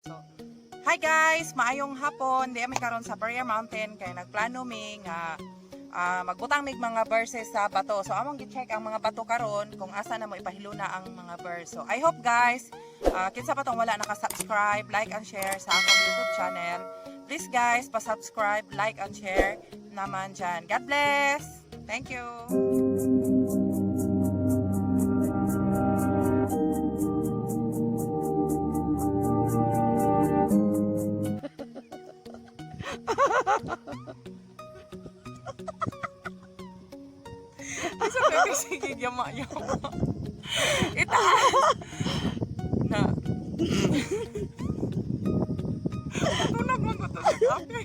So, hi guys, maayong hapon. Di mi karon sa Prayer Mountain kay nagplano mi nga magbutang mig mga verses sa bato. So among gi-check ang mga bato karon kung asa na mo ipahiluna ang mga verse. So I hope guys, kinsa pa tong wala naka-subscribe, like and share sa akong YouTube channel. Please guys, pa-subscribe, like and share naman dyan. God bless! Thank you! Isa ka kasi yama yama. Ita. Na. Tunag man ko to sa kape.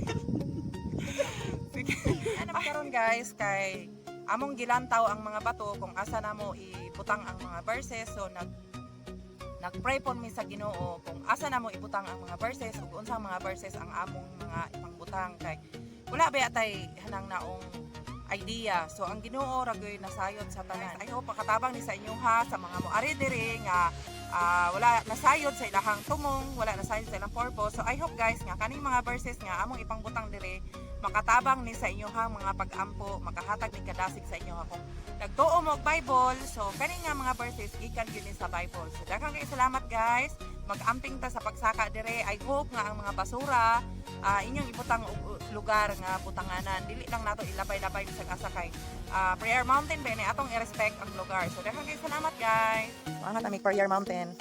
Sige. Ano karon guys kay among gilantaw ang mga bato kung asa namo ibutang ang mga verses, so nagpray pon mi sa Ginoo kung asa namo ibutang ang mga verses ug unsang mga verses ang among mga ipangbutang kay wala ba tay hanang naong idea. So ang Ginoo ra gyud nasayod sa tanan. I hope makatabang ni sa inyo ha, sa mga moari diri nga wala nasayod sa ilahang tumong, wala nasayod sa ilang purpose. So I hope guys nga kaning mga verses nga among ipangbutang diri makatabang ni sa inyo ha mga pag-ampo, makahatag ni kadasig sa inyo ha kung nagtuo mo og Bible. So kani nga mga verses gikan gyud ni sa Bible. So daghang kay salamat guys. Mag-amping ta sa pagsaka dire. I hope nga ang mga basura inyong ibutang og lugar nga butanganan. Dili lang nato ilabay-labay bisag asa kay Prayer Mountain ba ni atong i-respect ang lugar. So daghang kay salamat guys. Angat ami Prayer Mountain.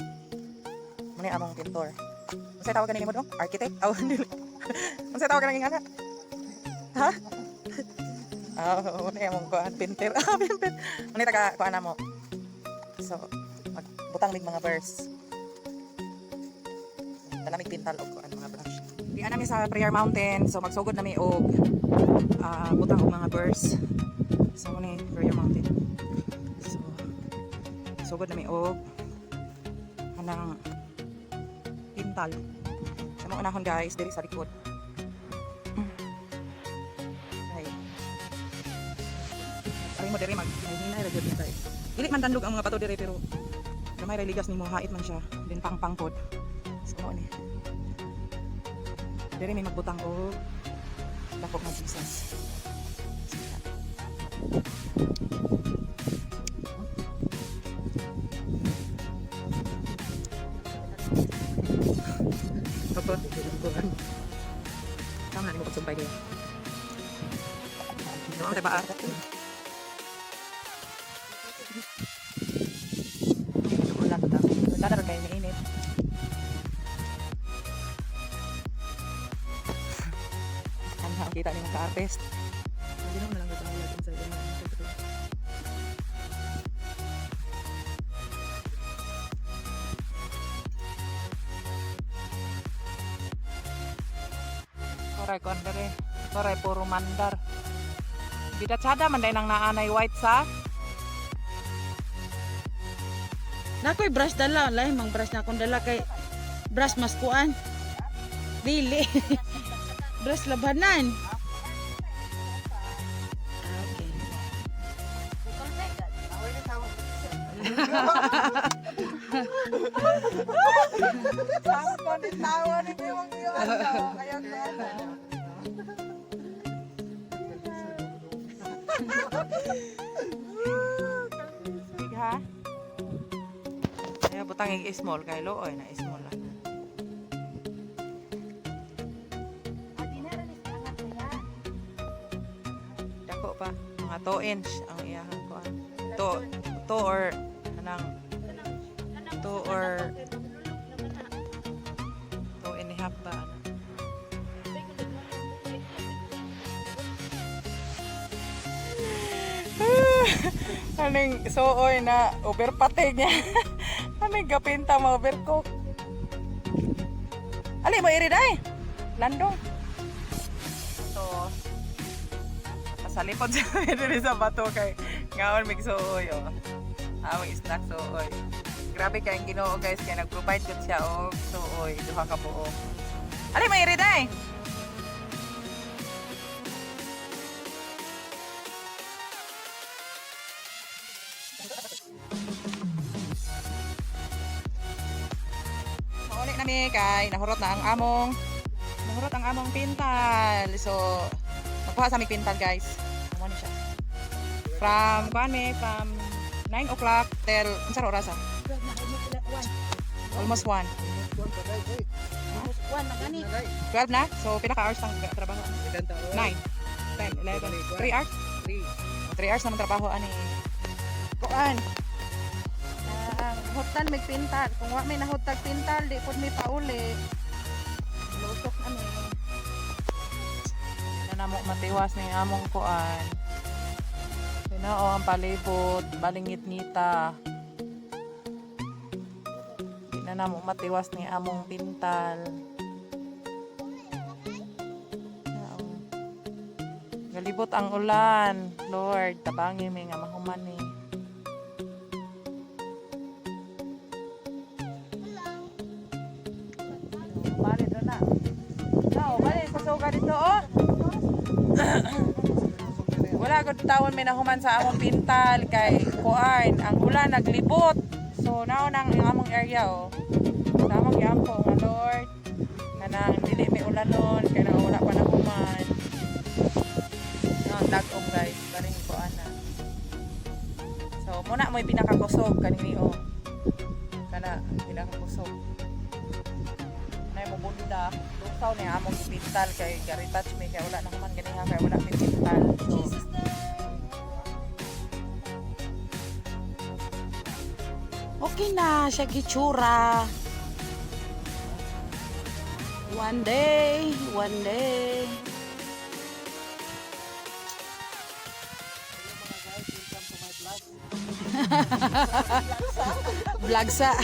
Muna among pintor. Unsay tawag kanini mo dong? Architect? Aw, dili. Unsay tawag kanini nga? Ha? Oh, muna among kuan pinter. Ah, pinter. Muna taga kuan mo. So, magbutang mig mga verse. Talamig pintal og kuan mga brush. Di nami sa Prayer Mountain, so magsugod nami og butang og mga verse. So mo ni Prayer Mountain. So sugod nami og kanang pintal. Sa mga unahon guys, diri sa likod. Ay. Ari mo diri mag hinay ra gyud niya tayo. Dili man dandog ang mga bato diri pero gamay ra ligas nimo, hait man siya. Din pangpang pod. So mo ni. Diri may magbutang og dako nga Jesus. Opo. Tama na ni mo pagsumpay kayo. Ano ang ba? Wala pa tao. Wala na rin kayo mainit. Ano ang kita ni mga ka-artist? Hindi naman lang gagawin inside ang Koray kon dere. Koray puro mandar. Bidatsada man day nang naanay white sa. Nakoy brush dala, lahi mang brush na akong dala kay brush mas kuan. Dili. Brush labanan. Ah, okay. Tawa ni Bewang yun. Kaya Big ha? Kaya butang i small kay looy na small lang. Dako pa mga 2 inch ang iyahang kuan. 2 2 or anang 2 or 2.5 ba ano? Aning sooy na overpatig niya. Aning gapinta mo overcook. Ali mo iri day. Landong. So pasalipod sa diri sa bato kay ngaon mig sooy oh. Among snack sooy. Grabe kay ang Ginoo guys kay nag-provide gud siya og sooy duha ka buok. Ali mo iri day. Mauli nami mi kay nahurot ang among pintal. So magkuha sa aming pintal, guys. Amo ni siya. From kuan mi, from 9 o'clock till unsa ra oras ah? Almost 1. One na gani. 12 na? So pila ka hours ang trabaho? 9, 10, 11, 3 hours? 3 hours naman trabaho ani. Kuan. Ah, hutan mig pintal. Kung wa may nahutag pintal, di pud mi pauli. Lusok na mi. Na namo matiwas ni among kuan. Tinao ang palibot, balingit-ngita. Di na namo matiwas ni among pintal. Nao. Galibot ang ulan. Lord, tabangi mi nga mahuman ni. Bali doon na. No, bali sa suga dito oh. Wala gud tawon may nahuman sa among pintal kay kuan, ang ulan naglibot. So nao nang ang among area oh. Sa among giampo nga Lord, kanang dili may ulanon kay na wala pa nahuman. No, ang dagong guys, baring kuan na. So muna mo'y pinakakusog kaning oh. Kana pinakakusog. Nay mo bunda, lusaw ni among pintal kay gari-touch mi kay wala na human ganiha kay wala mi pintal. So, Okay na siya gitsura. One day, one day. Vlog sa.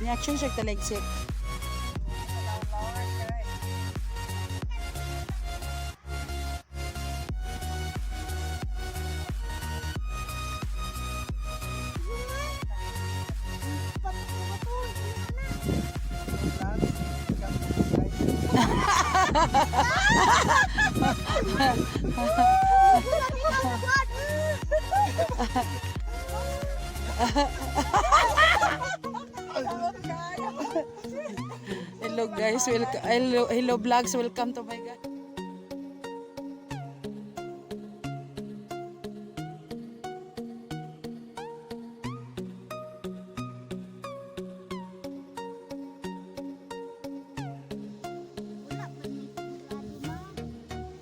Reaction siya taligsik. Hello guys, welcome, hello, hello vlogs, welcome to my guys.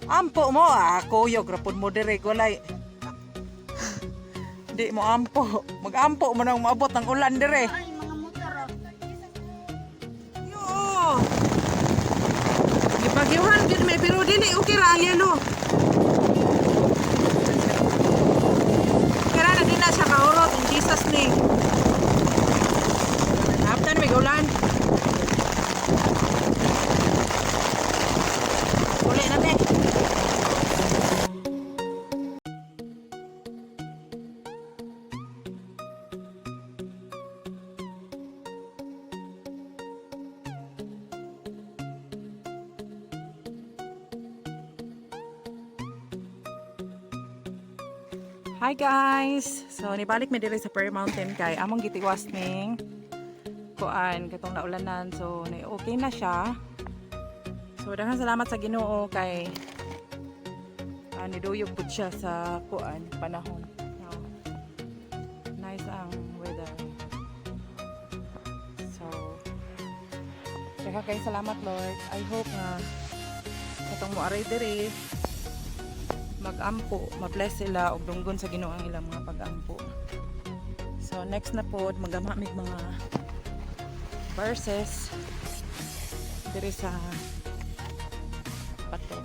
Ampo mo ah, kuyog ra pud mo dire walay. Di mo ampo. Magampo mo nang maabot ang ulan dire. Ay, mga motor oh. Yo. Gibagyuhan gid may pero dili okay ra ang yelo. Kaya na din na siya kaurot in Jesus name. Haptan may ulan. Uli na te. Hi guys! So nibalik mi diri sa Prayer Mountain kay among gitiwas ning kuan katong naulanan, so ni okay na siya. So daghang salamat sa Ginoo kay niduyog pud siya sa kuan panahon. So, nice ang weather. So daghang kay salamat, Lord. I hope nga katong moaray diri magampo, ma-bless sila og dunggon sa Ginoo ang ilang mga pagampo. So next na pod magama mig mga verses diri sa bato.